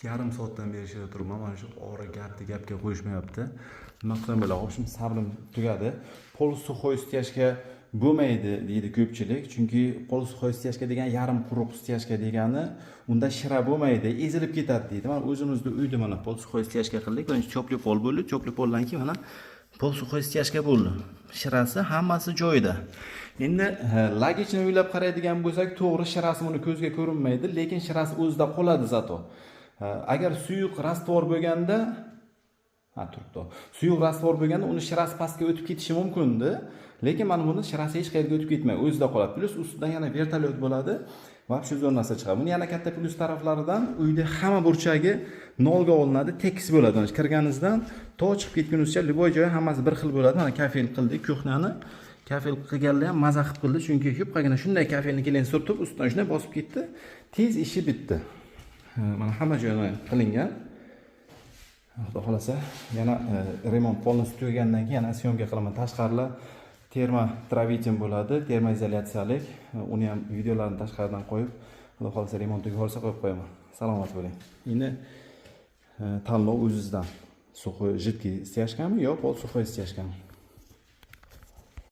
Yarim soatdan beri shu yerda turibman. Mana shu ora gapni gapga qo'yishmayapti. Nima qilsam bo'ladi? В общем, sabrim tugadi. Полусухой стяжка bo'lmaydi deydi ko'pchilik, chunki полусухой стяжка degan yarim quruq стяжка degani, unda shira bo'lmaydi, ezilib ketadi deydi. Mana o'zimizni uyda mana полусухой стяжка qildik. Birinchi тёплый pol bo'ldi, тёплый poldan keyin mana полусухой стяжка bo'ldi, shirasi hammasi joyida. Endi логично o'ylab qaraydigan bo'lsak, to'g'ri, shirasi buni ko'zga ko'rinmaydi, lekin shirasi o'zida qoladi. Зато agar suyuq раствор bo'lganda, ha, turibdi, suyuq раствор bo'lganda uni shirasi pastga o'tib ketishi mumkindi, lekin mana buni shirasi hech qayerga o'tib ketmaydi, o'zida qoladi. Plyus ustidan yana vertolyot bo'ladi, вообще zo'r narsa chiqadi. Buni yana katta plyus taraflaridan uyda hamma burchagi nolga olinadi, tekis bo'ladi. Mana kirganingizdan to chiqib ketguningizcha любой joyi hammasi bir xil bo'ladi. Mana kafel qildik кухня ni. Kafel qilganlar ham maza qilib qildi, chunki yupqagina shunday kafelni keyin surtib, ustidan shunday bosib ketdi, tez ishi bitdi. Mana hamma joyini qilingan. Xudo xohlasa, yana remont полностью tugagandan keyin yana съёмка qilaman. Tashqarilar термотравитель bo'ladi, termoizolyatsiyalik. Uni ham videolarini tashqaridan qo'yib, xudo xohlasa, remont tugab qolsa qo'yib qo'yaman. Salomat bo'ling. Endi tanlov o'zizdan: сухой, жидкий стяжка mi yo полусухой стяжка mi.